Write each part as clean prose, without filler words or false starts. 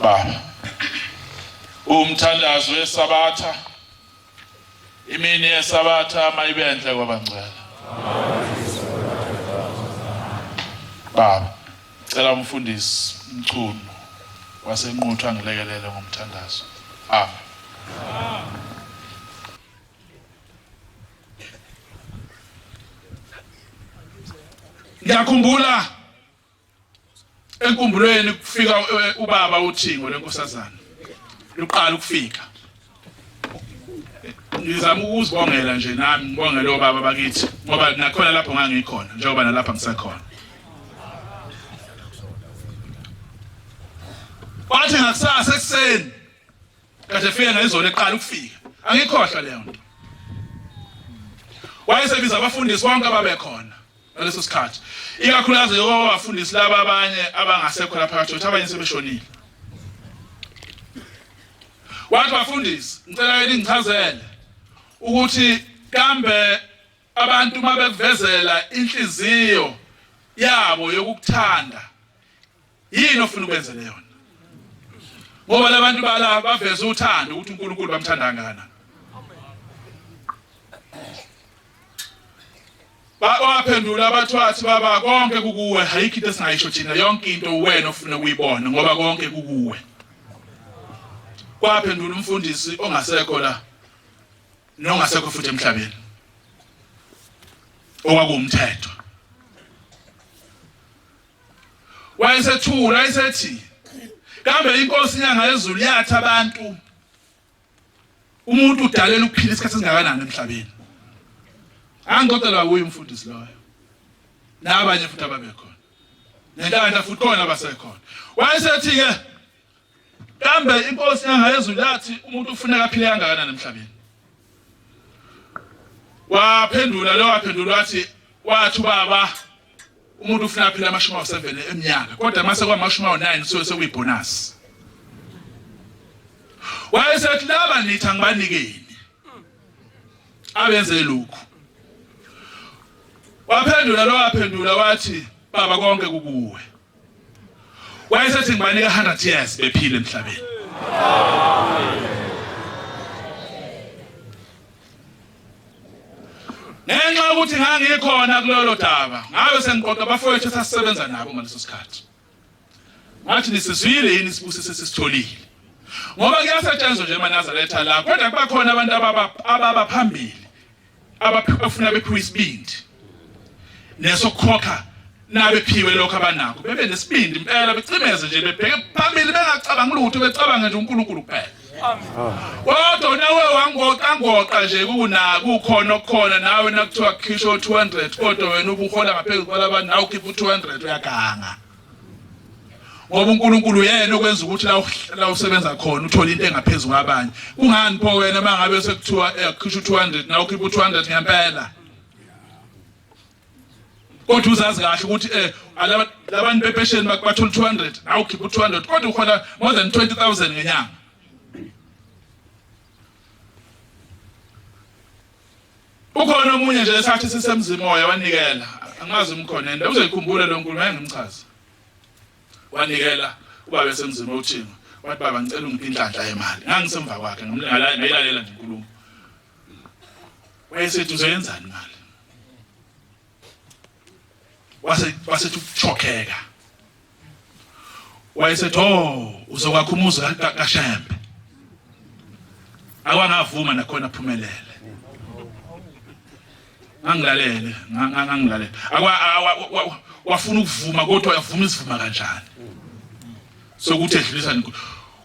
Baba, umthandazo weSabatha, imini yeSabatha mayibenhle kwabangcwele. Baba, cela umfundisi Mchunu waseNquthu angilekelele ngomthandazo. Amen. Ngiyakhumbula enkumbulweni kufika ubaba uThingo lenkosazana luqala ukufika ngizama ukuzibongela nje nami ngibongele obaba bakithi ngoba nakhona lapho ngangikhona njengoba nalapha ngisekhona. Kwathi ngakusasa ekuseni kade efike ngezolo eqala ukufika, angikhohlwa leyo nto. Wayesebiza abafundisi bonke ababekhona ngaleso sikhathi, ikakhulukazi abafundisi laba abanye abangasekho lapha phakathi kwethu, abanye sebeshonile. Wathi, bafundisi, ngicela ningichazele ukuthi kambe abantu uma bekuvezela inhliziyo yabo yokukuthanda yini ofuna ukubenzele yona, ngoba labantu bala baveza uthando ukuthi uNkulunkulu bamthanda kangakanani. Waphendula abathwathi, baba konke kukuwe, ayikho into esingayisho thina, yonke into wena ofuna ukuyibona ngoba konke kukuwe. Kwaphendula umfundisi ongasekho la nongasekho futhi emhlabeni okwakuwumthetho. Wayesethula wayesethi kambe inkosi inyanga yezulu yathi abantu umuntu udalela ukuphila isikhathi esingakanani emhlabeni. Angixoxelwa kuye umfundisi loyo nabanye futhi ababekhona nenhlanhla futhi khona abasekhona. Wayesethi ke kambe inkosi inyanga yezulu yathi umuntu ufuneka aphile kangakanani emhlabeni. Waphendula lo waphendula wathi wathi ubaba umuntu ufuna aphile amashumi awu-7 eminyaka, kodwa mase kwamashumi awu-9 kusuke sekuyibhonasi. Wayesethi laba nithi angibanikeni abenze lokhu. Waphendula lo waphendula wathi baba konke kukuwe. Wayesethi ngibanika 100 years bephile emhlabeni. Ngenxa yokuthi ngangikhona kulolo daba, ngabe sengiqoqa abafowethu esasisebenza nabo ngaleso sikhathi. Ngathi nisizwile yini isibusiso esisitholile? Ngoba kuyasetshenzwa nje emaNazaretha la, kodwa kuba khona abantu ababa phambili abafuna bephiwe isibindi nesokukhokha nabephiwe lokho abanakho, bebe nesibindi impela, becimeze nje, bebheke phambili, bengacabangi lutho, becabange nje uNkulunkulu kuphela. Kodwa nawe wangoqa ngoqa nje kuna kukhona okukhona nawe nakuthiwa kukhishwa 200 kodwa wena ubuhola ngaphezulu kwalabantu nawe ukhipha u200 uyaganga. Ngoba uNkulunkulu uyena okwenza ukuthi la la usebenza khona uthole into engaphezulu kwabanye. Kungani pho wena mangabe sekuthiwa kukhishwa u200 nawe ukhipha u200 ngempela? Kodwa uzazi kahle ukuthi labantu bepesheni bathola 200 nawe ukhipha u200 kodwa uhola more than 20000 ngenyanga. Ukhona omunye nje esathi sisemzini moya wanikela, angazi umkhona ende uzoyikhumbula lo nkulumo engimchaza. Wanikela ubaba esemzini othingo, wathi baba ngicela ungiphe inhlanhla yemali. Ngangisemva kwakhe ngayilalela nje inkulumo. Wayesethi uzoyenzani imali? Wase wasethi ukuchokheka. Wayesethi oh uzokwakha umuzi kaShembe. Akwangavuma nakhona aphumelele. Ngangilalele, ngangilalele. Akwa wafuna ukuvuma kodwa uyavuma isivuma kanjani? Sokuthi edlulisa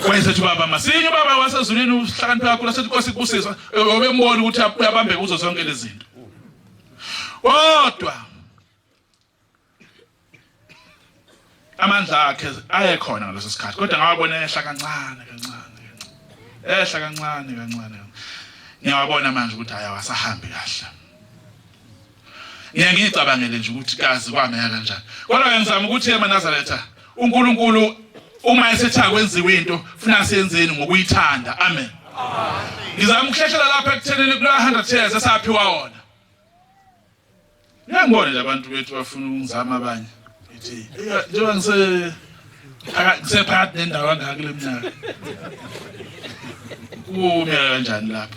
wayesethi baba masinye ubaba wasezulwini uhlakaniphe kakhulu asethi Nkosi kubusiswa obembona ukuthi uyabambeka kuzo zonke lezi zinto. Kodwa amandla akhe ayekhona ngaleso sikhathi, kodwa ngawabona ehla kancane kancane ehla kancane kancane. Ngiyawabona manje ukuthi hayi awasahambi kahle. Ngiye ngiyicabangele nje ukuthi kazi kwameka kanjani. Kodwa ngizama ukuthi emaNazaretha uNkulunkulu uma esethi akwenziwe into funa siyenzeni ngokuyithanda. Amen. Ngizama ukuhlehlela lapha ekuthenini kula 100 years esaphiwa wona. Ngiyangibona nje abantu bethu bafuna ukungizama abanye. Ngithi njengoba ngise Ngisephakathi nendawo kangaka kule minyaka. Kuminyaka kanjani lapho?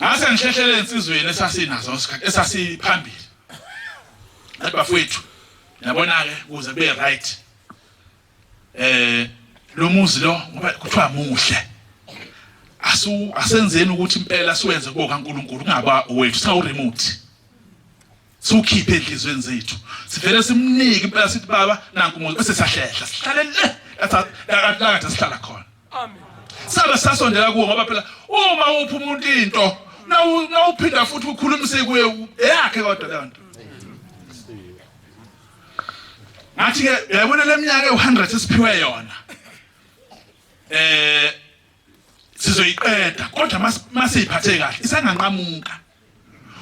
Ngase ngihlehlele ensizweni esasinazo ngesikhathi esasiphambili. Ngathi bafowethu, yabona-ke ukuze kube right lo muzi lo ngoba kuthiwa muhle asu asenzeni ukuthi impela siwenze kubo kaNkuluNkulu kungaba owethu sawu remote siwukhiphe enhlizweni zethu sivele simnike impela sithi baba nanku umuzi bese siyahlehla sihlale le la kade sihlala khona. Amen. Sabe sasondela kuwo ngoba phela uma upha umuntu into nawuphinda futhi ukhulumise kuye eyakhe kodwa leyo nto. Ngathi ke uyayibona leminyaka ewu100 esiphiwe yona. Sizoyiqeda kodwa masiyiphathe kahle isanganqamuka.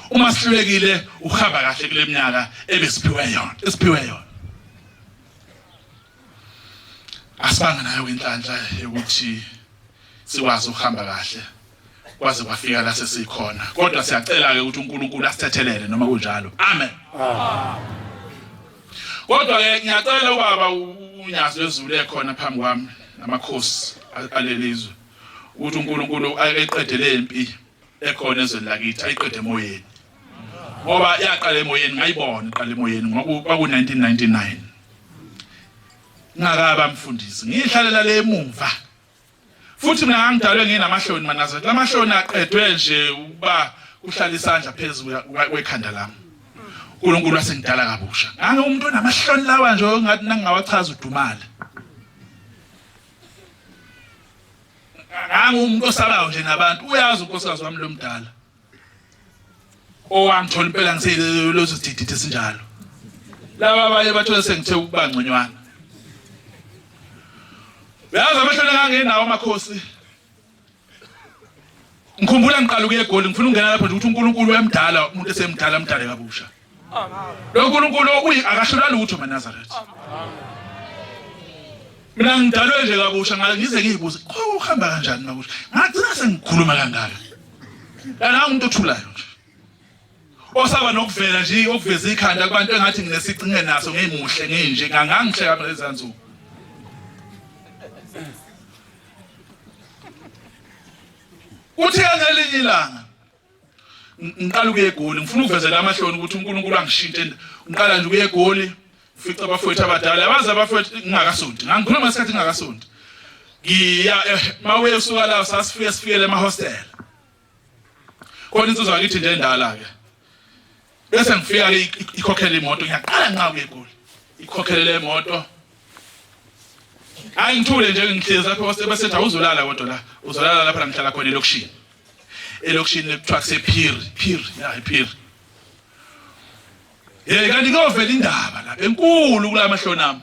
Uma sihlulekile ukuhamba kahle kule minyaka ebesiphiwe yona, esiphiwe yona. Asibanga nayo inhlanhla yokuthi sikwazi ukuhamba kahle kwaze kwafika la sesikhona kodwa siyacela ke ukuthi uNkulunkulu asithethelele noma kunjalo. Amen. Kodwa ke ngiyacela ubaba uNyazi lwezulu ekhona phambi kwami namakhosi alelizwe ukuthi uNkulunkulu ayiqede lempi ekhona ezweni lakithi ayiqede emoyeni ngoba yaqala emoyeni ngayibona iqala emoyeni ngoba kwaku 1999 ngingakaba mfundisi ngihlalela le emumva futhi mina ngangidalwe nginamahloni manazaretha lamahloni aqedwe nje ukuba kuhlala isandla phezulu kwekhanda lami. uNkulunkulu wasengidala kabusha ngangiwumuntu onamahloni lawa nje ongathi nangingawachaza udumale. Ngangiwumuntu osabayo nje nabantu uyazi unkosikazi wami lomdala owangithola impela ngiseyilezo sidididi esinjalo. Laba abanye bathole sengithe ukuba ngconywana. Uyazi amahloni engangenawo amakhosi. Ngikhumbula ngiqala ukuya eGoli ngifuna ukungena lapho nje ukuthi uNkulunkulu uyamdala umuntu esemdala amdale kabusha. Lo nkulunkulu uyi akahlula lutho maNazaretha. Mina ngidalwe nje kabusha ngize ngiyibuze kuhamba kanjani makusha. Ngagcina sengikhuluma kangaka. Lana umuntu othulayo nje. Osaba nokuvela nje okuveza ikhanda kubantu engathi nginesicinge naso ngimuhle nginje ngangihle kabi lezansuku. Uthi ngelinye ilanga ngiqala ukuya eGoli ngifuna ukuvezela amahloni ukuthi uNkulunkulu angishintshe ngiqala nje ukuya eGoli fica abafowethu abadala abazi abafowethu ngingakasonti ngangikhuluma ngesikhathi ngingakasonti ngiya mawuye usuka la sasifike sifikele emahostela khona insizwa kithi nje endala ke bese ngifika ke ikhokhela imoto ngiyaqala nqa ukuya eGoli ikhokhele le moto hayi ngithule nje ngihlezi lapho bese ethi awuzolala kodwa la uzolala lapha la ngihlala khona elokishini elokishini kuthiwa kusephiri phiri ya iphiri hey kanti kuyovela indaba lapha enkulu kulamahloni ami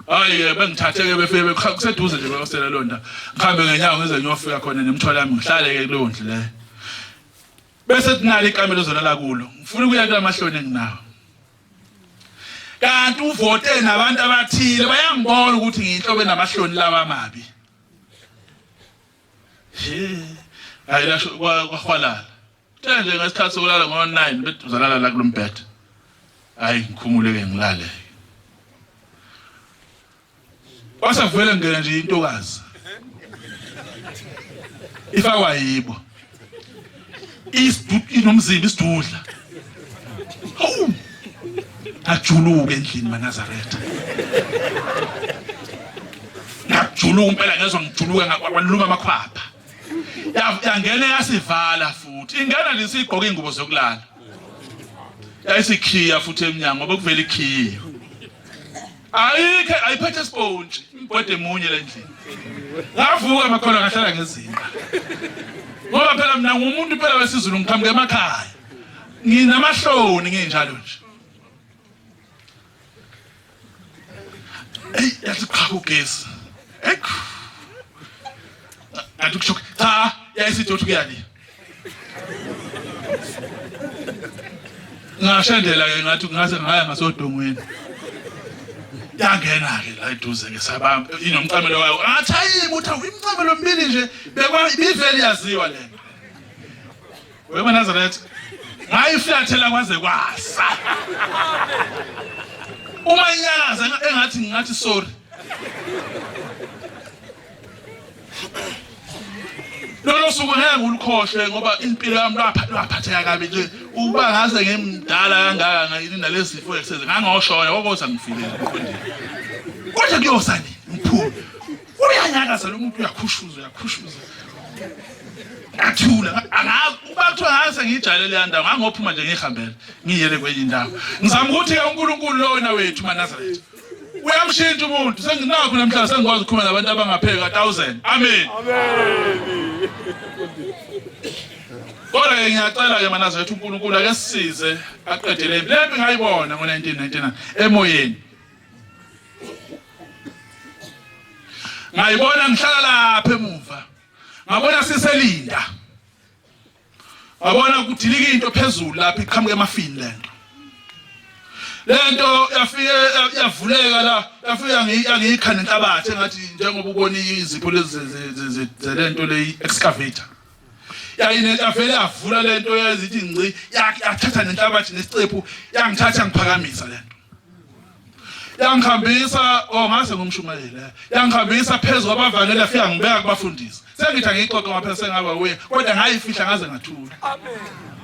hayi bengithathe ke befike kuseduze nje beyosela leyo ndawo ngihambe ngenyawo ngize ngiyofika khona nemthwalo yami ngihlale ke kuleyo ndlu leyo bese kunalo ikamelo ozolala kulo ngifuna ukuya kulamahloni enginawo kanti uvote nabantu abathile bayangibona ukuthi ngiyinhlobo enamahloni lawa amabi he hayi lasho kwahwalala Kuthe nje ngesikhathi sokulala ngo-9 bethi uzalala la kulombhede hayi ngikhumule ke ngilale kwase kuvele ngena nje intokazi ifakwa yibo inomzimba isidudla hawu ngajuluka endlini maNazaretha ngajuluka impela ngezwa ngijuluka kwaluma amakhwapha yangena yasivala futhi ingena nje sigqoka ingubo zokulala yayisikhiya futhi emnyango ngoba kuvela ikhiya ayikho ayiphethe isipontshi imbhode emunye le ndlini ngavuka makholwa ngahlala ngezinqa ngoba phela mina ngumuntu phela wesiZulu ngiqhamuka emakhaya nginamahloni nginjalo nje eyi yathi qha ugesi eyi ngathi kusho cha yayisithi uthi kuyani ngashendela ke ngathi ngase ngaya ngasodongweni yangena ke la eduze ke sabamba inomcamelo wayo ngathi ayi ukuthi imicamelo mibili nje bekwa ibivele yaziwa lento wema Nazareth. Ngayiflathela kwaze kwasa. Uma inyakaza engathi ngingathi sorry. Lolo suku ngeke ngilukhohlwe ngoba impilo yami lwaphatheka kabi nje ukuba ngase ngimdala kangaka ngayini nalezi zifo eseze ngangoshona kokoza ngifile mfundini. Kodwa kuyosa nini ngiphume. Uyanyakaza lo muntu uyakhushuza uyakhushuza. Ngathula angazi uba kuthiwa ngase ngiyijayele leya ndawo ngangophuma nje ngihambele ngiyele kwenye indawo. Ngizama ukuthi ke uNkulunkulu lona wethu maNazaretha uyamshintsha umuntu senginakho namhlanje sengikwazi ukukhuluma nabantu abangapheka 1000 amen amen kodwa ke ngiyacela ke manazaretha uNkulunkulu ake sisize aqede le mpi lempi ngayibona ngo-1999 emoyeni ngayibona ngihlala lapha emuva ngabona siselinda Wabona kudilika into phezulu lapha iqhamuka emafini lento. Lento yafike yavuleka la yafika yangiyikha nenhlabathi engathi njengoba ubona izipho lezi zelento le excavator. Yayine yavele yavula lento yazithi ngci yathatha nenhlabathi nesicephu yangithatha ngiphakamisa lento. Yangihambisa oh ngase ngumshumayeli. Yangihambisa phezulu kwabavangeli yafika ngibeka kubafundisi. Sengithi angiyixoxe ngoba phela sengaba uye kodwa ngayifihla ngaze ngathula. Amen.